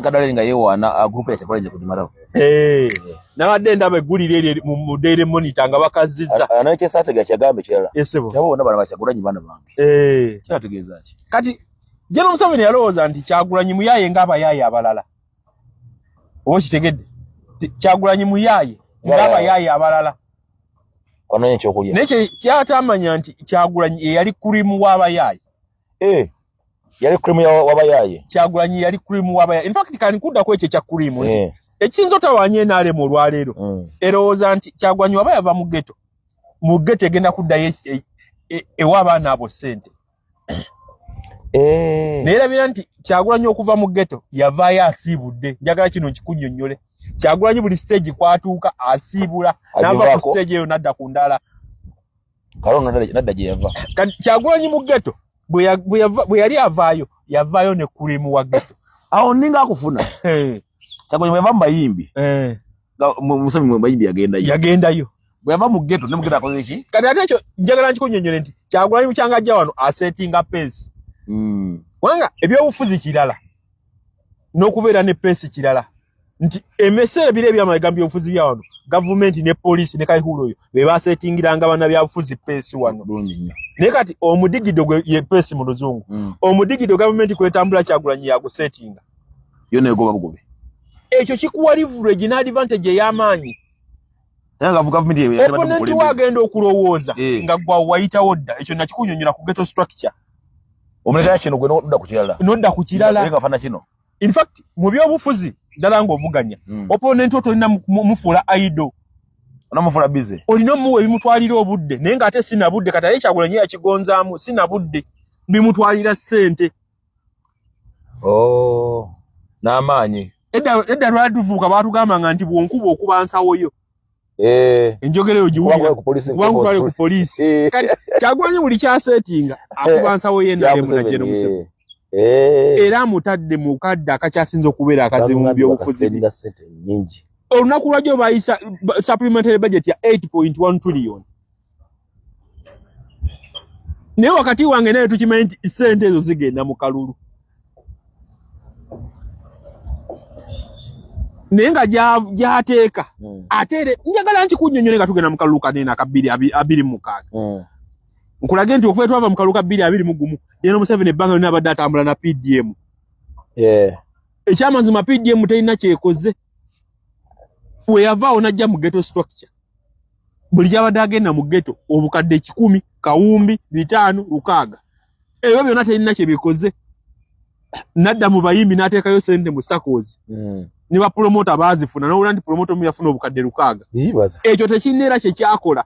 Kadale nga yewaana group ya Kyagulanyi kugimalawo. Eh, nabadde ndaba eggulire eryo mu Daily Monitor nga bakazizza. Naye kyesaatega kyagambe kirala. Esebo. Kyabo bonna bana ba Kyagulanyi baana bange. Eh. Kyategeeza ki? Kati General Museveni yalowooza nti Kyagulanyi muyaaye ng'abayaaye abalala. Oba okitegedde? Kyagulanyi muyaaye ng'abayaaye abalala. Banoonya ekyokulya. Naye kyatamanya nti Kyagulanyi eyali kurimu w'abayaaye. Eh. Yali cream ya wabayaye. Kyagulanyi yali cream w'abayaaye. In fact kani kuddako ekyo ekya cream nti Eh. ekiyinza otawaanya NRM olwaleero erowooza nti Kyagulanyi waba yava mu ghetto, mu ghetto egenda kuddayo ewa abaana abo ssente. Eh. Naye erabira nti Kyagulanyi okuva mu ghetto yavaayo asiibudde. Njagala kino nkikunnyonnyole. Kyagulanyi buli stage kw'atuuka asiibula n'ava ku Agivaako. stage eyo n'adda ku ndala. Kalono nadda gye yava. Kati Kyagulanyi mu ghetto bwe yali avaayo, yavaayo ne cream wa ghetto. Awo nninga akufuna. Kyagulanyi bwe yava mu bayimbi. Nga Museveni mu bayimbi yagendayo. Yagendayo. Bwe yava mu ghetto ne mu ghetto akoze ki? Kati ate ekyo njagala nkikunnyonnyole nti Kyagulanyi bukyanga ajja wano asetinga pace. Kubanga ebyobufuzi kirala n'okubeera ne pace kirala. Nti ebiseera biri eby'amabega mu byobufuzi bya wano, gavumenti ne poliisi ne Kayihura oyo be basetingiranga bannabyabufuzi pace wano. Bulungi nnyo. Naye kati omudigido gwe ye pace mu Luzungu. Omudigido gavumenti kwetambula Kyagulanyi yagusetinga. Yo neegoba bugobi. Ekyo kikuwa leverage ne advantage ey'amaanyi. Naye nga gavumenti ye yabadde Opponent mukulembeze. wagenda okulowooza nga gwa wayitawo dda. Ekyo nakikunyonyola ku ghetto structure. Omulekera kino gwe n'odda ku kirala. N'odda ku kirala. Naye nga fana kino. In fact, mu byobufuzi ddala ng'ovuganya, opponent wo tolina mufuula idle. Onamufuula busy. Olina omuwa ebimutwalira obudde, naye ng'ate sina budde. Kati aye Kyagulanyi yakigonzaamu, sina budde, bimutwalira ssente. Oh, n'amaanyi. Edda lwatuvuuka baatugambanga nti bw'onkuba okuba nsawo yo. Eh. Enjogera eyo giwulira. Kuba ku poliisi Kuba nkutwale ku poliisi. Kati Kyagulanyi buli kyasetinga akuba nsawo ye Ya NRM na Museveni, General Museveni. Era amutadde mu kadde akakyasinze okubeera akazibu mu byobufuzi bye. Bakasendinga ssente nnyingi. Olunaku lwajjo bayisa supplementary budget ya 8.1 trillion. Naye wakati wange naye tukimanyi nti ssente ezo zigenda mu kalulu. Naye nga gy'ateeka. Ate era njagala nkikunnyonnyole nga tugenda mu kalulu kanene aka bbiri abiri mu mukaaga. Nkulage nti okuva twava mu kalulu ka 2021, General Museveni ebbanga lyonna abadde atambula na PDM. Ekyamazima PDM terina kyekoze. We yavaawo n'ajja mu ghetto structure. Buli gy'abadde agenda mu ghetto, obukadde 100, kawumbi, 500, 600. Ebyo byonna terina kye bikoze. N'adda mu bayimbi n'ateekayo ssente mu SACCOs. Ne ba promoter baazifuna, n'owulira nti promoter omu yafuna obukadde 600. Ii, baazifuna. Ekyo tekirina era kye kyakola.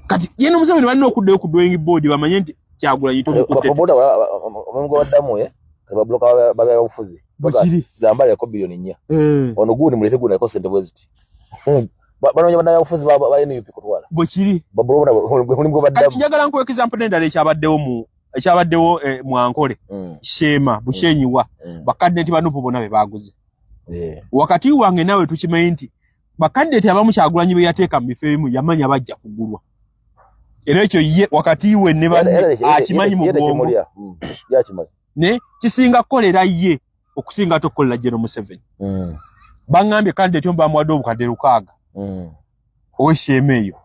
Kati ye ne Museveni balina okuddayo ku drawing board bamanye nti Kyagulanyi tomukutte. Ba promoter omulimu gwe baddamu, kati ba broker ba byabufuzi. Bwe kiri. Zambala yako biliyoni 4. Ono gundi mulete gundi aliko ssente bwe ziti. Banoonya bannabyabufuzi ba NUP kutwala. Bwe kiri. Ba promoter omulimu gwe baddamu. Kati njagala nkuwe example n'endala ekyabaddewo mu Ankole. Sheema, Bushenyiwa. Bakadde nti banupu bonna be baaguze. Wakati wange naawe tukimanyi nti bakadde nti abamu Kyagulanyi be yateeka mu bifo ebimu yamanya bajja kugulwa. Era ekyo ye wakati we ne banne akimanyi mu bwongo. Kimulya. Yakimanyi. Ne kisinga kukolera ye okusinga ate okukolera General Museveni. Bangambye kandidate omu bamuwadde obukadde 600. Ow'esheema eyo.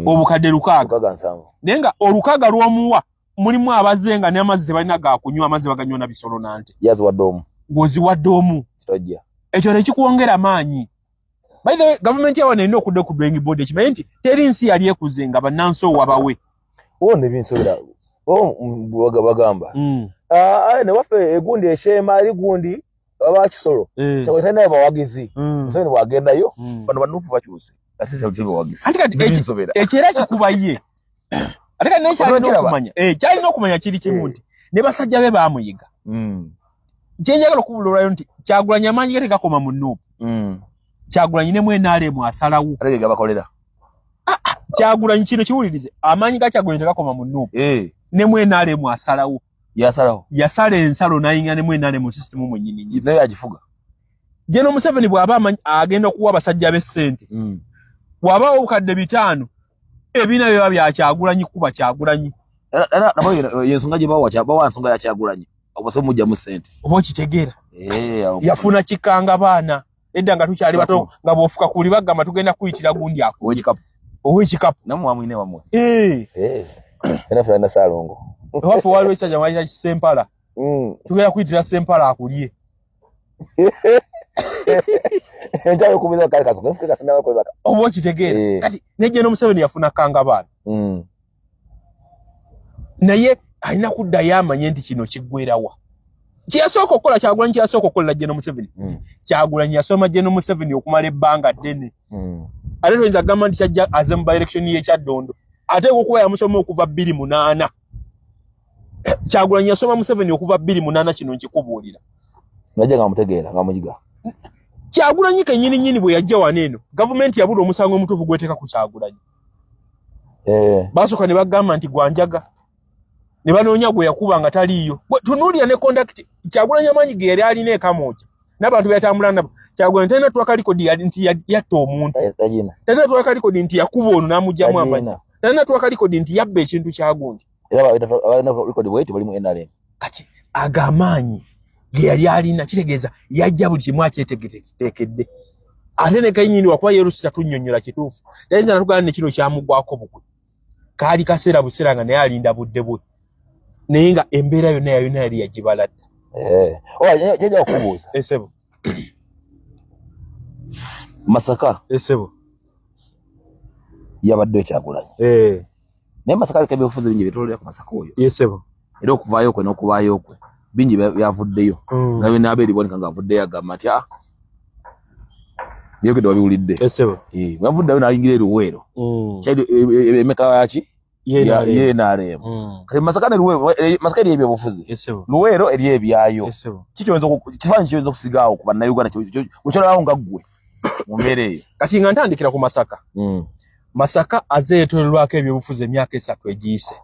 Obukadde 600. 670. Naye nga olukaga lw'omuwa mulimu abazze nga n'amazzi tebalina ga kunywa, amazzi baganywa na bisolo na nte. Yaziwadde omu. Ng'oziwadde omu. Tojja. Ekyo ne kikuwongera maanyi. By the way, gavumenti yawa erina okudda ku drawing board ekimanyi nti teri nsi yali ekuze nga bannansi owabawe. Wo ne binsobera. Wo bagamba. Ne waffe egundi esheema eri gundi baba kisolo. Kyakwe talina bawagizi. Museveni bw'agendayo, bano banupu bakyuse. Ate tebali bawagizi. Anti kati Binsobera. ekyo era kikuba ye. Ate kati naye kyalina Okulaba. okumanya. Kyalina okumanya kiri kimu nti ne basajja be baamuyiga. Kye njagala okubula olwayo nti Kyagulanyi amaanyi ge tegakoma mu Nuupu. Kyagulanyi ne mu NRM asalawo. Ate ge gabakolera. Kyagulanyi kino kiwulirize, amaanyi ga Kyagulanyi tegakoma mu Nuupu. Ne mu NRM asalawo. Yasalawo. Yasala ensalo n'ayingira ne mu NRM mu system mwennyini nnyini. Naye agifuga. General Museveni bw'aba amanyi agenda kuwa abasajja be ssente. Bw'aba obukadde 500 ebina biba bya Kyagulanyi kuba Kyagulanyi. Era nabo y'ensonga gye bawa, bawa nsonga ya Kyagulanyi. Obasobola mujjamu ssente. Oba okitegeera? Yafuna kikanga baana edda nga tukyali bato, nga bw'ofuka kuli bagamba tugenda kuyitira gundi ako ow'ekikapu. Ow'ekikapu. Nammwe wamwine wamwe. Eh. Era ffe na Ssalongo. Ewaffe waliwo ekisajja mwayita Kisempala. Tugenda kuyitira Sempala akulye. Enjayo okumiza kale kasoke nfuke kasinda kwebaka. Oba okitegeera? Kati ne General Museveni yafuna kanga baana. Naye alina kuddayo amanye nti kino kiggwerawa. Kyeyasooka okukola Kyagulanyi, kyeyasooka okukolera General Museveni. Kyagulanyi yasoma General Museveni okumala ebbanga ddene. Ate toyinza kugamba nti kyajja aze mu by-election y'ekyaddondo. Ate okuba yamusoma okuva 2008. Kyagulanyi yasoma Museveni okuva 2008, kino nkikubuulira. Najja nga mutegeera nga muyiga. Kyagulanyi kennyini nnyini bwe yajja wano eno, gavumenti yabula omusango omutuufu gweteeka ku Kyagulanyi. Basooka ne bagamba nti gwanjaga, ne banoonya gwe yakuba nga taliiyo. Tunuulira ne conduct Kyagulanyi, amaanyi ge yali alina ekamwokya n'abantu be yatambula nabo. Kyagulanyi talina track record nti yatta omuntu, talina track record nti yakuba ono n'amugyamu amanyi, talina track record nti yabba ekintu kyagundi. Kati ago amaanyi ge yali alina kitegeeza yajja buli kimu akyetegetekedde. Ate ne kenyini wakuba yerusi tatunnyonnyola kituufu, tayinza natugamba ne kino kyamugwako bugwe. Kaali kaseera buseera nga naye alinda budde bwe, naye nga embeera yonna yayona yali yagibala dda. Kyejja okubuuza. Esebo. Masaka. Esebo. Yabadde Kyagulanyi. Naye Masaka aliko ebyobufuzi bingi byetololera ku Masaka oyo. Yesebo. Era okuvaayo kwe n'okubaayo kwe bingi byavuddeyo. Nga binaaba eriboneka ng'avuddeyo agamba nti ah, byogedde wabiwulidde. Esebo. Bwavuddeyo n'ayingira eruweero. Kyali emeka yaki? Ye NRM. Kati Masaka ne Luweero, Masaka eri ebyobufuzi. Esebo. Luweero eri ebyayo. Esebo. Kifaananyi kiyinza okusigaawo ku Bannayuganda wekyolabawo nga ggwe mu mbeera eyo? Kati nga ntandikira ku Masaka. Masaka azze yeetoololwako ebyobufuzi emyaka 3 egiyise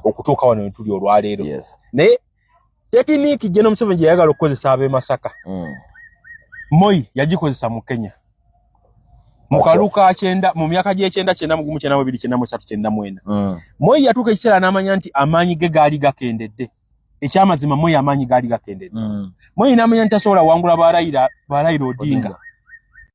okutuuka wano we tuli olwaleero. Naye technique General Museveni gye yayagala okukozesa ab'e Masaka, Moi yagikozesa mu Kenya mu kalulu ka 90, mu myaka gy'ekyenda, 91, 92, 93, 94. Moi yatuuka ekiseera n'amanya nti amaanyi ge gaali gakendedde. Ekyamazima, Moi amaanyi gaali gakendedde. Moi n'amanya nti tasobola wangula ba Raila Odinga.